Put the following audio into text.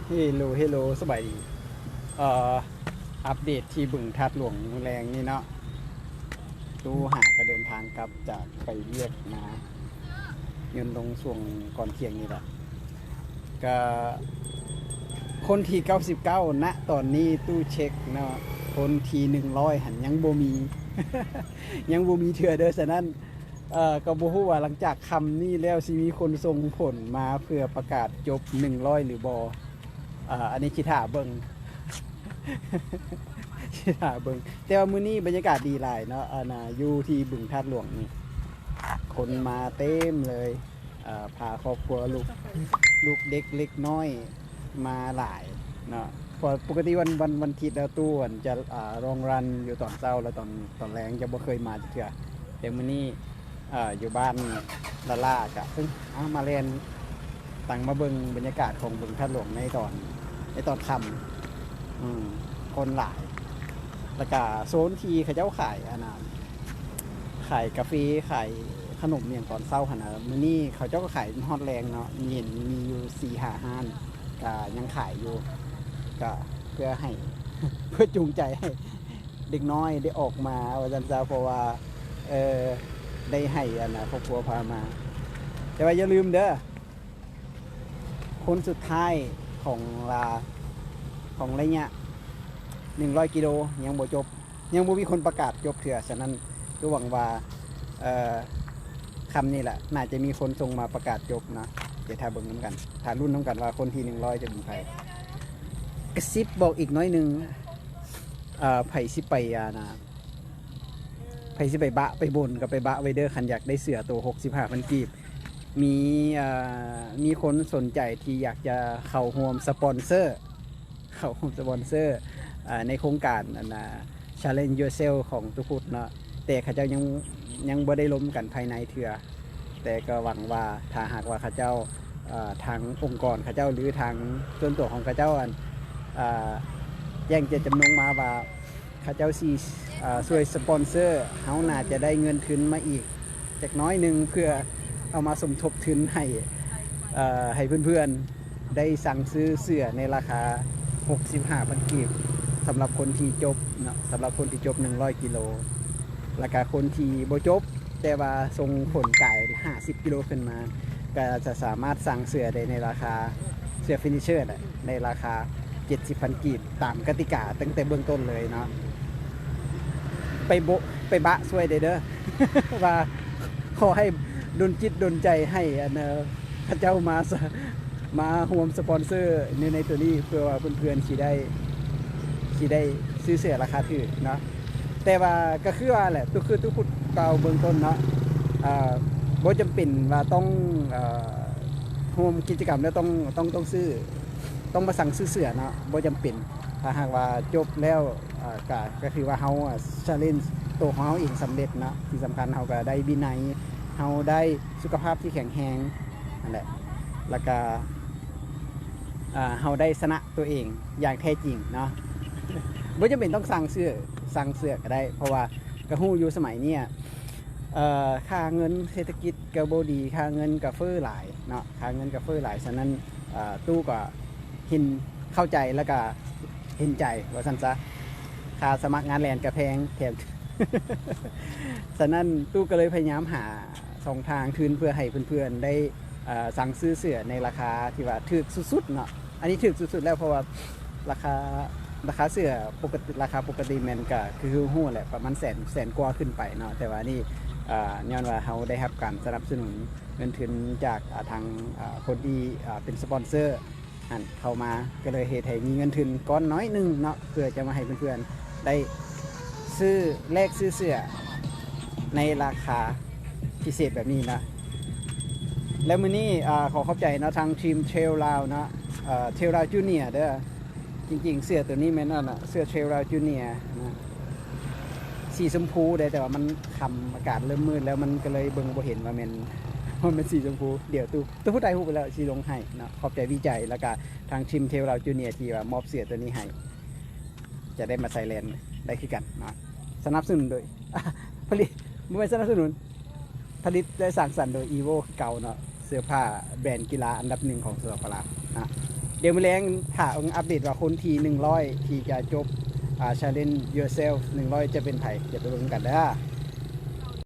ເຮໂລ ເຮໂລ ສະບາຍດີ. ເອີ ອັບເດດທີ່ບຶງທາດຫຼວງມື້ແລງນີ້ເນາະ, ຕູ້ຫາກະເດີນທາງກັບຈາກໄປວຽກມາ ຍືນລົງຊ່ວງກ່ອນທ່ຽງນີ້ແຫຼະ. ກະຄົນທີເກົ້າສິບເກົ້ານະຕອນນີ້, ຕູ້ເຊັກເນາະ, ຄົນທີໜຶ່ງຮ້ອຍຫັ້ນຍັງບໍ່ມີ ຍັງບໍ່ມີເທື່ອເດີ. ສະນັ້ນ ເອີ ກໍບໍ່ຮູ້ວ່າຫຼັງຈາກຄ່ຳນີ້ແລ້ວ ຊິມີຄົນສົ່ງຜົນມາເພື່ອປະກາດຈົບໜຶ່ງຮ້ອຍຫຼືບໍ່. ເອີ ອັນນີ້ຊິຖ້າເບິ່ງ ຊິຖ້າເບິ່ງ. ແຕ່ວ່າມື້ນີ້ບັນຍາກາດດີຫຼາຍເນາະ, ອັນນ່າ ຢູ່ທີ່ບຶງທາດຫຼວງນີ້ ຄົນມາເຕັມເລີຍ. ເອີ ພາຄອບຄົວ ລູກ ລູກເດັກເລັກນ້ອຍມາຫຼາຍເນາະ, ເພາະປົກກະຕິວັນ ວັນ ວັນທິດແລ້ວ ຕູ້ ອັນ ຈະ ອ່າ ລອງຣັນຢູ່ຕອນເຊົ້າ ແລ້ວຕອນ ຕອນແລງຈະບໍ່ເຄີຍມາຈັກເທື່ອ. ແຕ່ມື້ນີ້ ເອີ ຢູ່ບ້ານລະຫຼ້າກະ ເອີ ເອົາມາແລ່ນ ຕັ້ງມາເບິ່ງບັນຍາກາດຂອງບຶງທາດຫຼວງໃນຕອນ ໃນຕອນຄ່ຳ. ອືມ ຄົນຫຼາຍ. ແລ້ວກະໂຊນທີ່ເຂົາເຈົ້າຂາຍ ອັນນ່າ ຂາຍກາເຟ ຂາຍຂະໜົມຫຍັງຕອນເຊົ້າຫັ້ນນະ, ມື້ນີ້ເຂົາເຈົ້າກໍຂາຍຮອດແລງເນາະ, ເຫັນມີຢູ່ສີ່ຫ້າຮ້ານ ກະຍັງຂາຍຢູ່. ກະເພື່ອໃຫ້ ເພື່ອຈູງໃຈໃຫ້ເດັກນ້ອຍໄດ້ອອກມາ ວ່າຊັ້ນຊະ, ເພາະວ່າ ເອີ ໄດ້ໃຫ້ ອັນນ່າ ຄອບຄົວພາມາ. ແຕ່ວ່າຢ່າລືມເດີ ຄົນສຸດທ້າຍຂອງລາ ຂອງໄລຍະໜຶ່ງຮ້ອຍກິໂລຍັງບໍ່ຈົບ, ຍັງບໍ່ມີຄົນປະກາດຈົບເທື່ອ. ສະນັ້ນ ກໍຫວັງວ່າ ເອີ ຄ່ຳນີ້ແຫຼະ ໜ້າຈະມີຄົນສົ່ງມາປະກາດຈົບເນາະ. ດຽວຖ້າເບິ່ງນຳກັນ ຖ້າລຸ້ນນຳກັນວ່າຄົນທີໜຶ່ງຮ້ອຍຈະເປັນໃຜ. ກະຊິບບອກອີກໜ້ອຍໜຶ່ງ, ເອີ ໃຜຊິໄປ ອັນນ່າ ໃຜຊິໄປບະໄປບົນກໍໄປບະໄວ້ເດີ, ຄັນຢາກໄດ້ເສື້ອໂຕຫົກສິບຫ້າພັນກີບ. ມີ ເອີ ມີຄົນສົນໃຈທີ່ຢາກຈະເຂົ້າຮ່ວມສະປອນເຊີ ເຂົ້າຮ່ວມສະປອນເຊີ ເອີ ໃນໂຄງການ ອັນນ່າ Challenge Yourself ຂອງຕຸພຸດເນາະ, ແຕ່ເຂົາເຈົ້າຍັງ ຍັງບໍ່ໄດ້ລົມກັນພາຍໃນເທື່ອ. ແຕ່ກໍຫວັງວ່າຖ້າຫາກວ່າເຂົາເຈົ້າ ເອີ ທາງອົງກອນເຂົາເຈົ້າ ຫຼື ທາງສ່ວນຕົວຂອງເຂົາເຈົ້າ ອັນ ເອີ ແຈ້ງເຈດຈຳນົງມາວ່າ ເຂົາເຈົ້າຊິ ເອີ ຊ່ວຍສະປອນເຊີ, ເຮົາໜ້າຈະໄດ້ເງິນທຶນມາອີກຈັກໜ້ອຍໜຶ່ງ ເພື່ອເອົາມາສົມທົບທຶນໃຫ້ ເອີ ໃຫ້ເພື່ອນໆ ໄດ້ສັ່ງຊື້ເສື້ອໃນລາຄາຫົກສິບຫ້າພັນກີບ ສຳລັບຄົນທີ່ຈົບເນາະ, ສຳລັບຄົນທີ່ຈົບໜຶ່ງຮ້ອຍກິໂລ. ແລ້ວກະຄົນທີ່ບໍ່ຈົບ ແຕ່ວ່າສົ່ງຜົນກາຍຫ້າສິບກິໂລຂຶ້ນມາ ກໍຈະສາມາດສັ່ງເສື້ອໄດ້ໃນລາຄາ ເສື້ອ Finisher ແຫຼະ ໃນລາຄາເຈັດສິບພັນກີບ ຕາມກະຕິກາຕັ້ງແຕ່ເບື້ອງຕົ້ນເລີຍເນາະ. ໄປໂບະ ໄປບະຊ່ວຍໄດ້ເດີ ວ່າຂໍໃຫ້ດົນຈິດດົນໃຈໃຫ້ ອັນ ເຂົາເຈົ້າມາສະ ມາຮ່ວມສະປອນເຊີໃນ ໃນໂຕນີ້ ເພື່ອວ່າເພື່ອນໆຊິໄດ້ ຊິໄດ້ຊື້ເສື້ອລາຄາຖືກເນາະ. ແຕ່ວ່າກໍຄືວ່າແຫຼະ ຄືຕຸພຸດກ່າວເບື້ອງຕົ້ນເນາະ, ເອີ ບໍ່ຈຳເປັນວ່າຕ້ອງ ເອີ ຮ່ວມກິດຈະກຳແລ້ວຕ້ອງ ຕ້ອງ ຕ້ອງຊື້ ຕ້ອງມາສັ່ງຊື້ເສື້ອເນາະ, ບໍ່ຈຳເປັນ. ຖ້າຫາກວ່າຈົບແລ້ວ ເອີ ກະ ກະຖືວ່າເຮົາ challenge ໂຕຂອງເຮົາເອງສຳເລັດເນາະ. ທີ່ສຳຄັນເຮົາກະໄດ້ວິໄນ, ເຮົາໄດ້ສຸຂະພາບທີ່ແຂງແຮງຫັ້ນແຫຼະ ແລ້ວກະ ອ່າ ເຮົາໄດ້ຊະນະຕົວເອງຢ່າງແທ້ຈິງເນາະ. ບໍ່ຈຳເປັນຕ້ອງສັ່ງເສື້ອ ສັ່ງເສື້ອກໍໄດ້ ເພາະວ່າກໍຮູ້ຢູ່ສະໄໝນີ້ ເອີ ຄ່າເງິນເສດຖະກິດກໍບໍ່ດີ, ຄ່າເງິນກໍເຟີ້ຫຼາຍເນາະ, ຄ່າເງິນກໍເຟີ້ຫຼາຍ. ສະນັ້ນ ອ່າ ຕູ້ກໍເຫັນ ເຂົ້າໃຈ ແລ້ວກໍເຫັນໃຈວ່າຊັ້ນຊະ. ຄ່າສະໝັກງານແລ່ນກໍແພງ ແຖມ ສະນັ້ນ ຕູ້ກໍເລີຍພະຍາຍາມຫາຊ່ອງທາງທຶນ ເພື່ອໃຫ້ເພື່ອນໆໄດ້ ເອີ ສັ່ງຊື້ເສື້ອໃນລາຄາທີ່ວ່າຖືກສຸດໆເນາະ. ອັນນີ້ຖືກສຸດໆແລ້ວ ເພາະວ່າລາຄາ ລາຄາເສື້ອປົກກະຕິ ລາຄາປົກກະຕິແມ່ນກະຄືຮູ້ແຫຼະ ປະມານແສນ ແສນກວ່າຂຶ້ນໄປເນາະ. ແຕ່ວ່ານີ້ ເອີ ຍ້ອນວ່າເຮົາໄດ້ຮັບການສະໜັບສະໜູນເງິນທຶນຈາກ ອ່າ ທາງ ອ່າ ຄົນທີ່ ອ່າ ເປັນສະປອນເຊີຫັ້ນເຂົ້າມາ ກໍເລີຍເຮັດໃຫ້ມີເງິນທຶນກ້ອນໜ້ອຍໜຶ່ງເນາະ ເພື່ອຈະມາໃຫ້ເພື່ອນໆໄດ້ຊື້ ແລກຊື້ເສື້ອໃນລາຄາ ພິເສດແບບນີ້ນະ. ແລະ ມື້ນີ້ ອ່າ ຂໍຂອບໃຈເນາະ ທາງທີມເທຣລລາວເນາະ, ເອີ ເທຣລລາວຈູເນຍເດີ. ຈິງໆ ເສື້ອໂຕນີ້ແມ່ນ ອັນນ່າ ເສື້ອເທຣລລາວຈູເນຍນະ, ສີຊົມພູເດ້ ແຕ່ວ່າມັນຄ່ຳ ອາກາດເລີ່ມມືດແລ້ວ ມັນກໍເລີຍເບິ່ງບໍ່ເຫັນວ່າແມ່ນ ວ່າແມ່ນສີຊົມພູ. ດຽວຕູ້ ຕູ້ຜູ້ຖ່າຍຮູບໄປແລ້ວຊິລົງໃຫ້ເນາະ. ຂອບໃຈວິໄຈ ແລ້ວກະທາງທີມເທຣລລາວຈູເນຍທີ່ວ່າມອບເສື້ອໂຕນີ້ໃຫ້ ຈະໄດ້ມາໃສ່ແລ່ນໄດ້ຄືກັນເນາະ. ສະໜັບສະໜູນໂດຍ ຜະລິດ ບໍ່ແມ່ນສະໜັບສະໜູນ ຜະລິດ ແລະ ສ້າງສັນໂດຍ ອີໂວ ຄືເກົ່າເນາະ, ເສື້ອຜ້າແບຣນກິລາອັນດັບໜຶ່ງຂອງສປປ ລາວເນາະ. ດຽວມື້ແລງຖ້າເບິ່ງອັບເດດວ່າຄົນທີໜຶ່ງຮ້ອຍທີ່ຈະຈົບ ອ່າ Challenge Yourself ໜຶ່ງຮ້ອຍຈະເປັນໃຜ ດຽວໄປເບິ່ງນຳກັນເດີ.